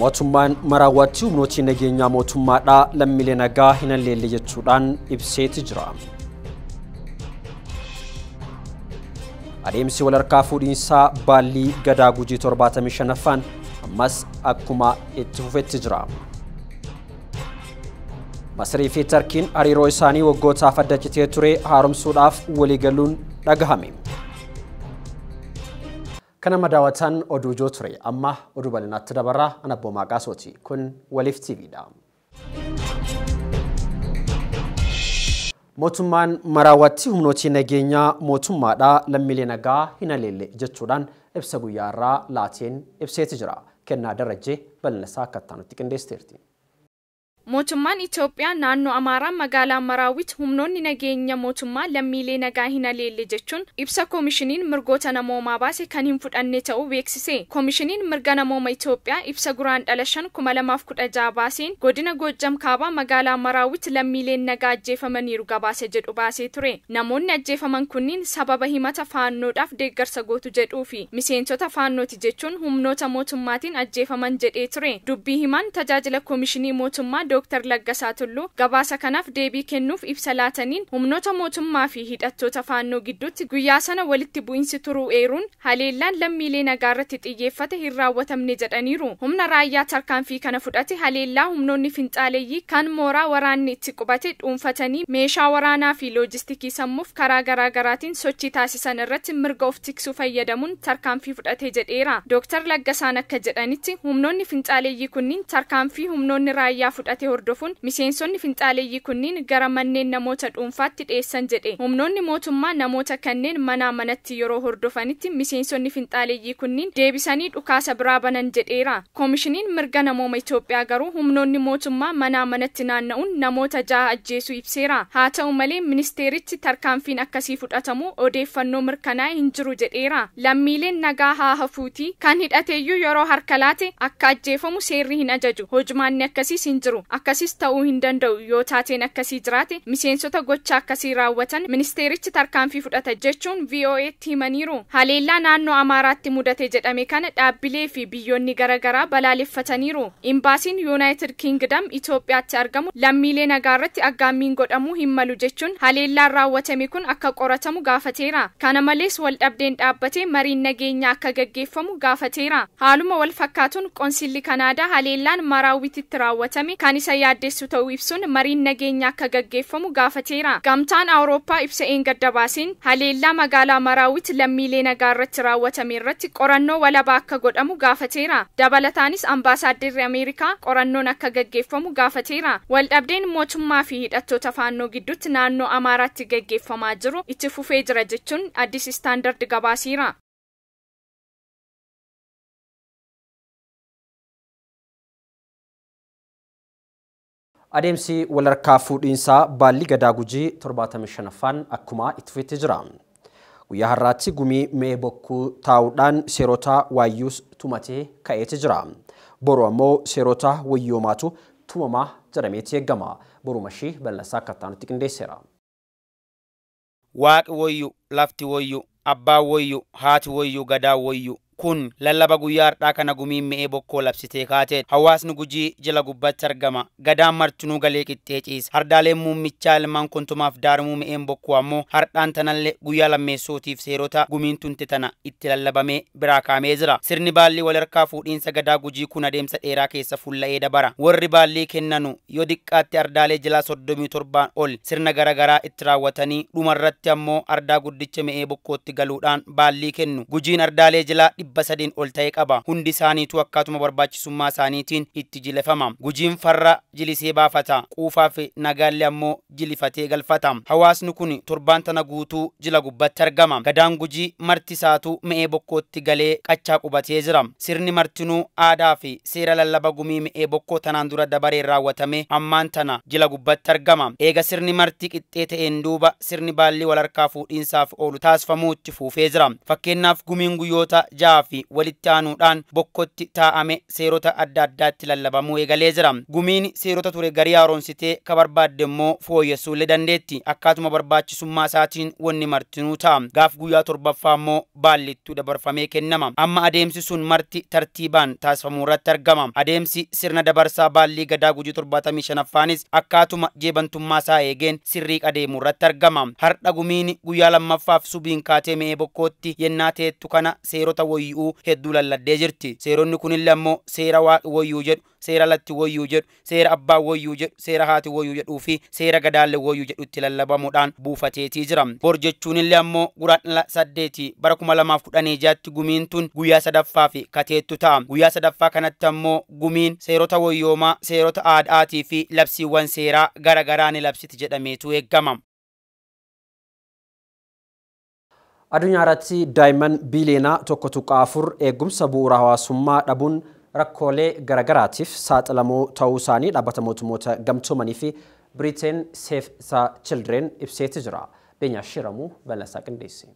Mootummaan Maraawwaatti humnooti nageenyaa mootummaadhaa lammiilee nagaa hin alleelle jechuudhaan ibseeti jira. Adeemsi walharkaa fuudhiinsaa baallii Gadaa Gujii 75ffaan ammas akkuma itti fufetti jira. Masrii fi Tarkiin hariiroo isaanii waggootaaf adda citee ture haaromsuudhaaf waliigaluun dhagahame. Kana madaawwatan oduu ijoo ture. Amma oduu bal'inaatti dabarraa ana Abboomaa Qaasooti. Kun Waliif TVdha. Mootummaan Maraawwaatti humnooti nageenyaa mootummaadhaa lammiilee nagaa hin aleelle jechuudhaan ibsa guyyaa irraa laateen ibseeti jira. Kennaa Darajjee bal'ina isaa akka itti qindeessiteerti. Mootummaan Itoophiyaa naannoo Amaaraa magaalaa Maraawwitti humnoonni nageenya mootummaa lammiilee nagaa hin aleelle jechuun ibsa koomishiniin mirgoota namoomaa baase kan hin fudhanne ta'uu beeksise. Koomishiniin mirga namooma Itoophiyaa ibsa guraandhala 5/2016 baaseen godina Goojjam Kaabaa magaalaa Maraawwitti lammiileen nagaa ajjeefamaniiru gabaase jedhu baasee ture. Namoonni ajjeefaman kunniin sababa himata faannoodhaaf deeggarsa gootu jedhuu fi miseensota faannooti jechuun humnoota mootummaatiin ajjeefaman jedhee ture. Dubbii himaan tajaajila koomishinii mootummaa Dr. Laggasaa Tulluu gabaasa kanaaf deebii kennuuf ibsa laataniin humnoota mootummaa fi hidhattoota faannoo gidduutti guyyaa sana walitti bu'insi turuu eeruun haleellaan lammiilee nagaa irratti xiyyeeffate hin raawwatamne jedhaniiru. Humna raayyaa tarkaanfii kana fudhate haleellaa humnoonni finxaaleeyyii kan mooraa waraanni itti qubate dhuunfatanii meeshaa waraanaa fi loojistikii sammuuf karaa garaa garaatiin sochii taasisan irratti mirga of tiksuu fayyadamuun tarkaanfii fudhate jedheera. Dr. Laggasaan akka jedhanitti humnoonni finxaaleeyyii kunniin tarkaanfii humnoonni raayyaa fudhate hordofuun miseensonni finxaaleeyyii kunniin gara manneen namoota dhuunfaatti dhiyeessan jedhe. Humnoonni mootummaa namoota kanneen manaa manatti yeroo hordofanitti miseensonni finxaaleeyyii kunniin deebisanii dhukaasa biraa banan jedheera. Koomishiniin mirga namooma Itoophiyaa garuu humnoonni mootummaa manaa manatti naanna'uun namoota 6 ajjeesuu ibseera. Haa ta'u malee ministeerichi tarkaanfiin akkasii fudhatamu odeeffannoo mirkanaa'e hin jiru jedheera. Lammiileen nagaa haa hafuutii kan hidhateeyyuu yeroo harka laate akka ajjeefamu seerri hin ajaju. Hojimaanni akkasiis hin jiru. Akkasis ta'uu hin danda'u. Yoo taateen akkasii jiraate miseensota gocha akkasii raawwatan ministeerichi tarkaanfii fudhata jechuun VOA'tti himaniiru. Haleellaa naannoo Amaaraatti mudate jedhame kana dhaabbilee fi biyyoonni garaagaraa balaaleffataniiru. Imbaasiin Yuunaayitid Kingdom Itoophiyaatti argamu lammiilee nagaa irratti aggaammiin godhamuu hin malu jechuun haleellaan raawwatame kun akka qoratamu gaafateera. Kana malees waldhabdeen dhaabbatee mariin nageenyaa akka gaggeeffamu gaafateera. Haaluma wal fakkaatuun qoonsilli Kanaadaa haleellaan Maraawwititti raawwatame kan isa yaaddeessu ta'uu ibsuun mariin nageenyaa akka gaggeeffamu gaafateera. Gamtaan Awurooppaa ibsa eengadda baaseen haleellaa magaalaa Maraawwitti lammiilee nagaa irratti raawwatame irratti qorannoo walabaa akka godhamu gaafateera. Dabalataanis ambaasaadarri Ameerikaa qorannoon akka gaggeeffamu gaafateera. Waldhabdeen mootummaa fi hidhattoota faannoo gidduutti naannoo Amaaraatti gaggeeffamaa jiru itti fufee jira jechuun Addis Standard gabaaseera. Adeemsi walharkaa fuudhiinsaa baallii Gadaa Gujii 75ffaan akkuma itti fufetti jira. Guyyaa har'aatti gumii mi'ee bokkuu taa'uudhaan seerota waayyuus tumatee ka'eeti jira. Boru ammoo seerota wayyoomaatu tumamaa jedhameeti eegama. Boruma ishii bal'insaa akka itti qindeesseera. Waaqi wayyu, lafti wayyu, abbaan wayyu, haati wayyu, gadaa wayyu. Kun lallaba guyyaa har'aa kana gumiin mi'ee bokkoo labsitee kaateedha. Hawaasni Gujii jala gubbaatti argama. Gadaan martinuu galee qixxee ciisa. Ardaaleen muummichaa ilmaan kontomaaf daarmuu mi'een bokkoo ammoo har'aan tanallee guyyaa lammeessootiif seerota gumiin tunte tana itti lallabamee biraa kaamee jira. Sirni baallii walharkaa fuudhiinsa Gadaa Gujii kun adeemsa dheeraa keessa fulla'ee dabara. Warri baallii kennanu yoo diqqaatti ardaalee jilaa 37 ol sirna garaagaraa itti raawwatanii dhumarratti ammoo ardaa guddicha mi'ee bokkootti galuudhaan baallii kennu. Gujiin ardaalee jilaa 300 ol ta'e qaba. Hundi isaaniitu akkaatuma barbaachisummaa isaaniitiin itti jilifama. Gujiin farra jilisee baafata. Quufaa fi nagaallee ammoo jilifatee galfata. Hawaasni kun torbaan tana guutuu jila gubbatti argama. Gadaan Gujii marti isaatu mi'ee bokkootti galee qachaa qubatee jira. Sirni martinuu aadaa fi seera lallaba gumii mi'ee bokkoo tanaan dura dabareen raawwatame ammaan tana jila gubbatti argama. Eega sirni marti qixxee ta'een duuba sirni baallii walharkaa fuudhiinsaaf oolu taasifamuu itti fuufee jira. Fakkeenyaaf gumiin guyyoota 6 lammaffaaf walitti aanuudhaan Bokkotti taa'ame seerota adda addaatti lallabamuu eegalee jira. Gumiin seerota ture garii haaromsitee ka barbaadde immoo fooyyessuullee dandeetti. Akkaatuma barbaachisummaa isaatiin wanni martinuu ta'a. Gaaf guyyaa torbaffaa immoo baallittuu dabarfamee kennama. Amma adeemsi sun marti tartiibaan taasifamuu irratti argama. Adeemsi sirna dabarsaa baallii Gadaa Gujii 75ffaanis akkaatuma jeebantummaa isaa eegeen sirrii adeemuu irratti argama. Har'a gumiin guyyaa lammaffaaf subiin kaatee Me'ee Bokkootti yennaa teettu kana seerota woyyuu hedduu lalladdee jirti. Seeronni kunillee ammoo seera Waaqi woyyuu jedhu, seera latti woyyuu jedhu, seera abbaa woyyuu jedhu, seera haati woyyuu jedhuu fi seera gadaalle woyyuu jedhutti lallabamuudhaan buufateetii jira. Bor jechuunillee ammoo Guraandhala 8 bara 2016tti gumiin tun guyyaa sadaffaa fi kateettu ta'a. Guyyaa sadaffaa kanatti ammoo gumiin seerota woyyoomaa, seerota aadaatii fi labsiiwwan seeraa gara garaa ni labsiti jedhameetu eeggama. Addunyaa irratti daa'imman biiliyoona 1.4 eegumsa bu'uura hawaasummaa dhabuun rakkoolee garagaraatiif saaxilamoo ta'uu isaanii dhaabbata mootummoota gamtoomanii fi Britain Save the Children ibseeti jira. Beenyaa Shiramuu bal'asaa qindeesse.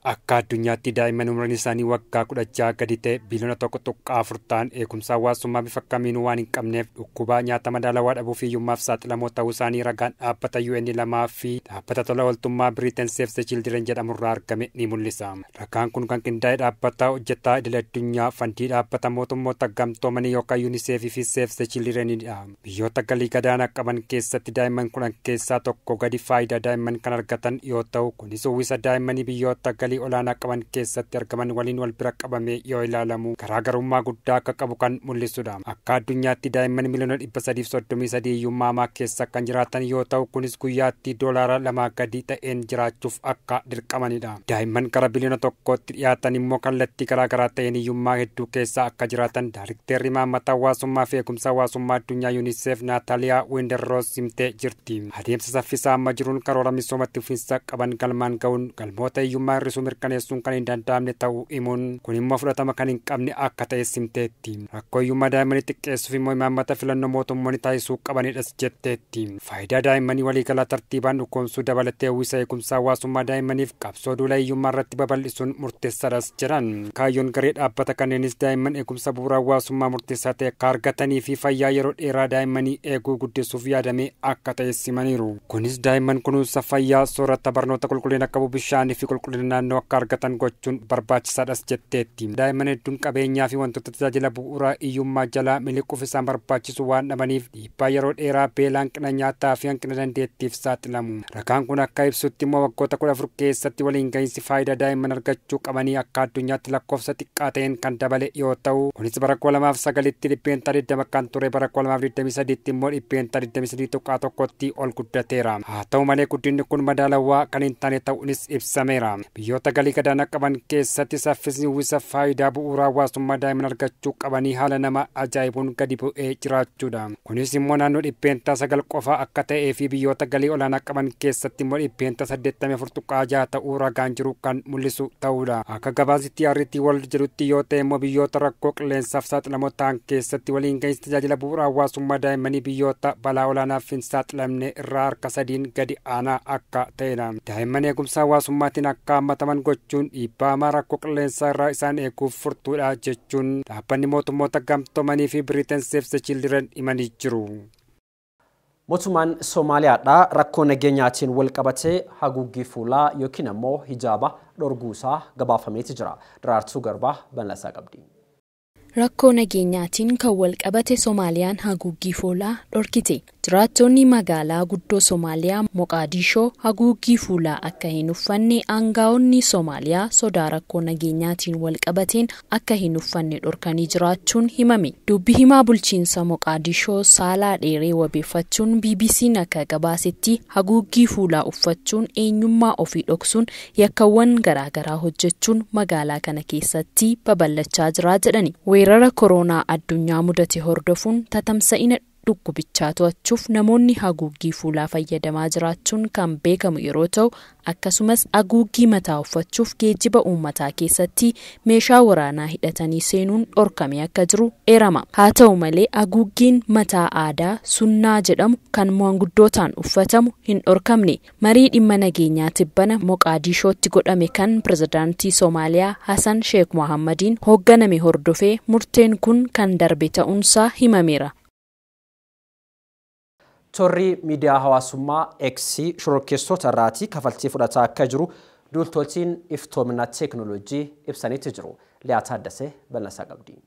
Akka addunyaatti daa'imman umriin isaanii waggaa 16 gadi ta'e biliyoona 1.4 ta'an eegumsa hawaasummaa bifa kamiinuu waan hin qabneef dhukkuba nyaata madaalawaa dhabuu fi hiyyummaaf saaxilamoo ta'uu isaanii ragaan dhaabbata UN 2 fi dhaabbata tola ooltummaa Britain Save the Children jedhamurraa argame ni mul'isa. Ragaan kun kan qindaa'e dhaabbata hojjetaa idil addunyaa fandii dhaabbata mootummoota gamtoomanii yookaan UNICEF fi Save the Childrenidha. Biyyoota galii gadaanaa qaban keessatti daa'imman 10 keessaa tokko gadi faayidaa daa'imman kan argatan yoo ta'u, kunis uwwisa daa'immanii biyyoota galii olaanaa qaban keessatti argaman waliin wal bira qabame yoo ilaalamu garaagarummaa guddaa akka qabu kan mul'isudha. Akka addunyaatti daa'imman miliyoona 333 hiyyummaa hamaa keessa kan jiraatan yoo ta'u, kunis guyyaatti $2 gadi ta'een jiraachuuf akka dirqamanidha. Daa'imman gara biliyoona 1tti dhiyaatan immoo kallattii garaagaraa ta'een hiyyummaa hedduu keessa akka jiraatan Daarikteerri Imaammata Hawaasummaa fi Eegumsa Hawaasummaa Addunyaa UNICEF Naataaliyaa Winderroos himtee jirti. Adeemsa saffisaa amma jiruun karoora misoomatti fufiinsa qaban galmaan ga'uun galmoota hiyyummaa hir'isuu mirkaneessuun kan hin danda'amne ta'uu himuun kun immoo fudhatama kan hin qabne akka ta'e simteetti. Rakkoo hiyyummaa daa'immanii xiqqeessuuf immoo imaammata filannoo mootummoonni taasisuu qabanidhas jetteetti. Faayidaa daa'immanii waliigalaa tartiibaan dhugoomsuu dabalatee uwwisa eegumsa hawaasummaa daa'immaniif qabsoo duula hiyyummaa irratti babal'isuun murteessaadhas jedhan. Kaayyoon garee dhaabbata kanneenis daa'imman eegumsa bu'uura hawaasummaa murteessaa ta'e akka argatanii fi fayyaa yeroo dheeraa daa'immanii eeguu guddisuuf yaadame akka ta'e simaniiru. Kunis daa'imman kunuunsa fayyaa, soorata, barnoota qulqullina qabu, bishaanii fi qulqullina naannoo akka argatan gochuun barbaachisaadhas jetteetti. Daa'imman hedduun qabeenyaa fi wantoota tajaajila bu'uuraa hiyyummaa jalaa miliquuf isaan barbaachisu waan dhabaniif dhiibbaa yeroo dheeraa beela, hanqina nyaataa fi hanqina dandeettiif saaxilamu. Ragaan kun akka ibsutti immoo waggoota 14 keessatti waliin gahinsi faayidaa daa'imman argachuu qabanii akka addunyaatti lakkoofsa xiqqaa ta'een kan dabale yoo ta'u, kunis bara 2009tti 20% kan ture bara 2023tti immoo 23.1tti ol guddateera. Haa ta'u malee guddinni kun madaalawaa kan hin taane ta'uunis ibsameera. Biyyoota galii gadaanaa qaban keessatti saffisni uwwisa faayidaa bu'uuraa hawaasummaa daa'imman argachuu qabanii haala nama ajaa'ibuun gadi bu'ee jiraachuudha. Kunis immoo naannoo 9% qofa akka ta'ee fi biyyoota galii olaanaa qaban keessatti immoo 84.6 ta'uu ragaan jiru kan mul'isu ta'uudha. Akka gabaasitti RT World jedhutti yoo ta'e immoo biyyoota rakkoo qilleensaaf saaxilamoo ta'an keessatti waliin gahinsi tajaajila bu'uuraa hawaasummaa daa'immanii biyyoota balaa olaanaaf hin saaxilamne irraa harka 3 gadi aanaa akka ta'edha. Daa'imman eegumsa hawaasummaatiin akka hammataman gochuun dhiibbaa hamaa rakkoo qilleensaa irraa isaan eeguuf furtuudha jechuun dhaabbanni mootummoota gamtoomanii fi Britain Save the Children himanii jiru. Mootummaan Somaaliyaadhaa rakkoo nageenyaatiin wal qabatee haguuggii fuulaa yookiin ammoo hijaaba dhorguusaa gabaafameeti jira. Daraartuu Garbaa bal'asaa qabdi. Rakkoo nageenyaatiin kan wal qabate Somaaliyaan haguuggii fuulaa dhorkite. Jiraattonni magaalaa guddoo Somaaliyaa Moqaadishoo haguuggii fuulaa akka hin uffanne aangaa'onni Somaaliyaa sodaa rakkoo nageenyaatiin wal qabateen akka hin uffanne dhorkanii jiraachuun himame. Dubbi himaa bulchiinsa Moqaadishoo Saalaa Dheeree wabeeffachuun BBC'n akka gabaasetti haguuggii fuulaa uffachuun eenyummaa ofii dhoksuun yakkawwan garaagaraa hojjechuun magaalaa kana keessatti babal'achaa jira jedhani. Weerara koronaa addunyaa mudate hordofuun tatamsa'ina dhukkubichaa to'achuuf namoonni haguuggii fuulaa fayyadamaa jiraachuun kan beekamu yeroo ta'u, akkasumas haguuggii mataa uffachuuf geejjiba uummataa keessatti meeshaa waraanaa hidhatanii seenuun dhorkamee akka jiru eerama. Haa ta'u malee haguuggiin mataa aadaa sunnaa jedhamu kan maanguddootaan uffatamu hin dhorkamne. Marii dhimma nageenyaa tibbana Moqaadishootti godhame kan pirezidaantii Somaaliyaa Hassan Sheekh Mohammadiin hoogganame hordofee murteen kun kan darbe ta'uunsaa himameera. Torri miidiyaa hawaasummaa X shororkeessota irraatii kafaltii fudhataa akka jiru duultootiin iftoomina teekinooloojii ibsaniitti jiru. Liyaa Taaddasee bal'asaa qabdi.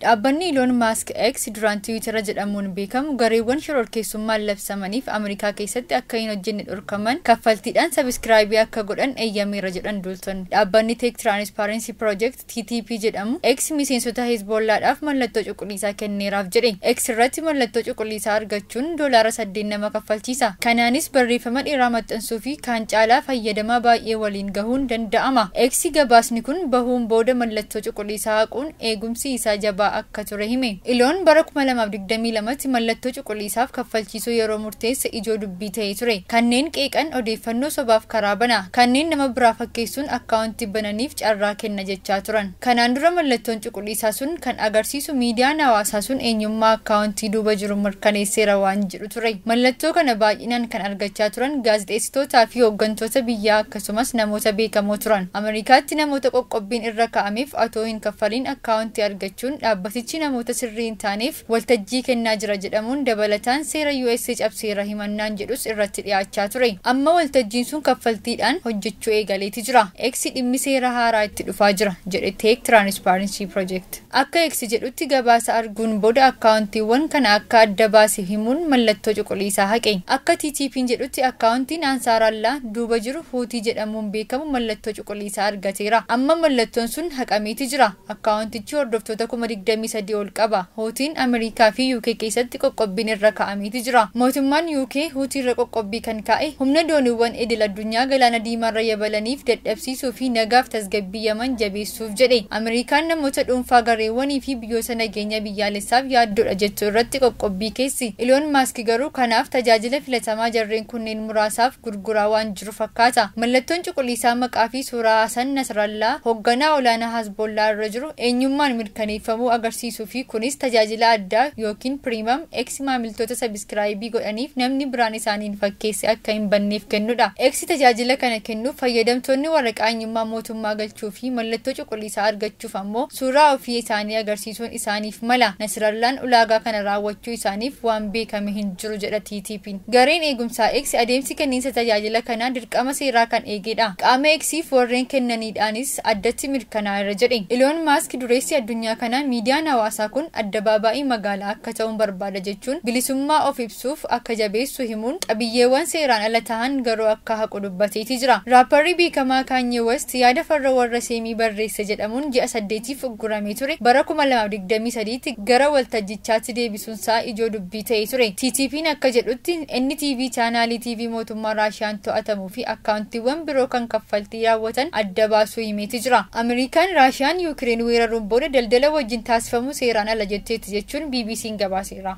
Dhaabbanni Elon Musk X duraan Tiwiitara jedhamuun beekamu gareewwan shororkeessummaan labsamaniif Ameerikaa keessatti akka hin hojjenne dhorkaman kaffaltiidhaan sabiskiraayibii akka godhan eeyyameera jedhan duultonni. Dhaabbanni Tech Transparency Project TTP jedhamu X miseensota Hezbollaadhaaf mallattoo cuquliisaa kenneeraaf jedhe. X irratti mallattoo cuquliisaa argachuun $8 nama kaffalchiisa. Kanaanis barreeffama dheeraa maxxansuu fi kaan caalaa fayyadamaa baay'ee waliin gahuun danda'ama. X gabaasni kun bahuun booda mallattoo cuquliisaa haquun eegumsi isaa jabaa akka ture hime. Iloon bara 2022tti mallattoo cuquliisaaf kaffalchiisuu yeroo murteesse ijoo dubbii ta'ee ture. Kanneen qeeqan odeeffannoo sobaaf karaa bana, kanneen nama biraa fakkeessuun akkaawuntii bananiif carraa kenna jechaa turan. Kanaan dura mallattoon cuquliisaa sun kan agarsiisu miidiyaan hawaasaa sun eenyummaa akkaawuntii duuba jiru mirkaneesseera waan jedhu ture. Mallattoo kana baay'inaan kan argachaa turan gaazexeessitootaa fi hooggantoota biyyaa akkasumas namoota beekamoo turan. Ameerikaatti namoota qoqqobbiin irra kaa'ameef otoo hin kaffaliin akkaawuntii argachuun dhaabbatichi namoota sirrii hin taaneef waltajjii kennaa jira jedhamuun dabalataan seera USA cabseera himannaan jedhus irratti dhiyaachaa ture. Amma waltajjiin sun kaffaltiidhaan hojjechuu eegaleeti jira. X dhimmi seera haaraa itti dhufaa jira jedhe Tech Transparency Project. Akka X jedhutti gabaasa arguun booda akkaawuntiiwwan kana akka adda baase himuun mallattoo cuquliisaa haqe. Akka TTP'n jedhutti akkaawuntiin Ansaarallaa duuba jiru Huutii jedhamuun beekamu mallattoo cuquliisaa argateera. Amma mallattoon sun haqameeti jira. Akkaawuntichi hordoftoota 23,000 ol qaba. Huutiin Ameerikaa fi UK keessatti qoqqobbiin irra kaa'ameeti jira. Mootummaan UK Huutii irra qoqqobbii kan kaa'e humna dooniiwwan idil addunyaa galaana diimaarra yabalaniif dadhabsiisuu fi nagaaf tasgabbii Yaman jabeessuuf jedhe. Ameerikaan namoota dhuunfaa gareewwanii fi biyyoota nageenya biyyaalessaaf yaaddoodha jechuu irratti qoqqobbii keessi. Elon Musk garuu kanaaf tajaajila filatamaa jarreen kunneen muraasaaf gurguraa waan jiru fakkaata. Mallattoon cuquliisaa maqaa fi suuraa Hasan Nasrallaa hoogganaa olaanaa Hezbollaa irra jiru eenyummaan mirkaneeffamuu agarsiisuu fi kunis tajaajila addaa yookiin piriimam X maamiltoota sabiskiraayibii godhaniif namni biraan isaaniin fakkeesse akka hin banneef kennudha. X tajaajila kana kennuuf fayyadamtoonni waraqaa eenyummaa mootummaa galchuu fi mallattoo cuquliisaa argachuuf ammoo suuraa ofii isaanii agarsiisuun isaaniif mala. Nasrallaan ulaagaa kana raawwachuu isaaniif waan beekame hin jiru jedha TTP'n. Gareen eegumsaa X adeemsi kenniinsa tajaajila kanaa dirqama seeraa kan eegedha. Qaama X'if warreen kennaniidhaanis addatti mirkanaa'eera jedhe. Elon Musk dureessi addunyaa kanaa miidiyaan hawaasaa kun addabaabaayii magaalaa akka ta'uun barbaada jechuun bilisummaa of ibsuuf akka jabeessu himuun qabiyyeewwan seeraan ala tahan garuu akka haqu dubbateeti jira. Raapparri beekamaa Kanye West yaada farra warra seemii barreesse jedhamuun ji'a 8 ugguramee ture bara 2023tti gara waltajjichaatti deebisuunsaa ijoo dubbii ta'ee ture. TTP'n akka jedhutti NTV chaanaalii TV mootummaa Raashiyaan to'atamuu fi akkaawuntiiwwan biroo kan kaffaltii raawwatan adda baasuu himeeti jira. Ameerikaan Raashiyaan Yuukireen weeraruun booda daldala wajjin taasifamu seeraan ala jetteetti jechuun BBC'n gabaaseera.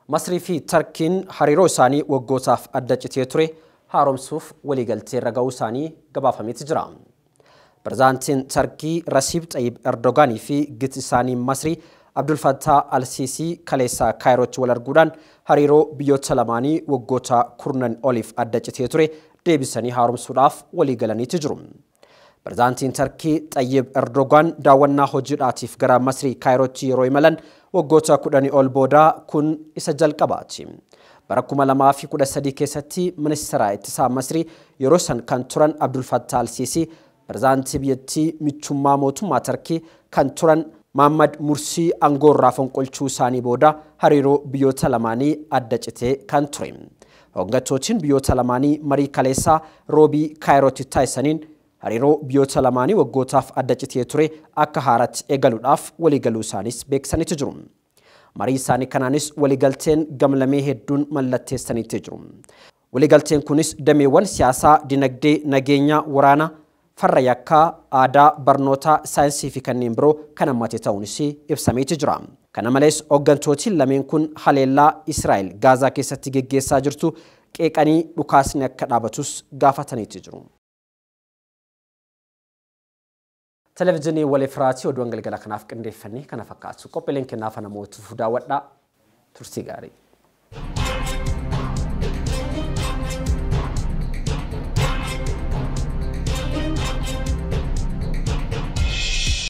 Masrii fi Tarkiin hariiroo isaanii waggootaaf adda citee ture haaromsuuf waliigaltee irra ga'uu isaanii gabaafameeti jira. Pirezidaantiin Tarkii Rasiib Xayyib Erdogaanii fi giti isaanii Masrii Abdul Fattah Al-Sisi kaleessa Kaayirootti wal arguudhaan hariiroo biyyoota lamaanii waggoota 10 oliif adda citee ture deebisanii haaromsuudhaaf waliigalaniiti jiru. Pirezidaantiin Tarkii Xayyib Erdogaan daawwannaa hojiidhaatiif gara Masrii Kaayirootti yeroo imalan waggoota 10 ol booda kun isa jalqabaati. Bara 2013 keessatti ministeera ittisaa Masrii yeroo san kan turan Abdul Fattah Al-Sisi pirezidaantii biyyattii michummaa mootummaa Tarkii kan turan Mohammad Mursii aangoo irraa fonqolchuu isaanii booda hariiroo biyyoota lamaanii adda citee kan ture. Hooggantootni biyyoota lamaanii marii kaleessaa roobii Kaayirootti taasisaniin hariiroo biyyoota lamaanii waggootaaf adda citee ture akka haaratti eegaluudhaaf waliigaluu isaanis beeksisaniitu jiru. Marii isaanii kanaanis waliigalteen gamlamee hedduun mallatteessaniitu jiru. Waliigalteen kunis dameewwan siyaasaa, dinagdee, nageenya, waraana, farra yakkaa, aadaa, barnoota, saayinsii fi kanneen biroo kan hammate ta'uunis ibsameeti jira. Kana malees hooggantooti lameen kun haleellaa Israa'el Gaazaa keessatti geggeessaa jirtu qeeqanii dhukaasni akka dhaabatus gaafataniitu jiru. Televezyiinii Waleefiraatii oduuwwan galgala kanaaf qindeeffannee kana fakkaatu. Qophiileen kennaaf namootuuf daawwadhaa. Turtii gaarii.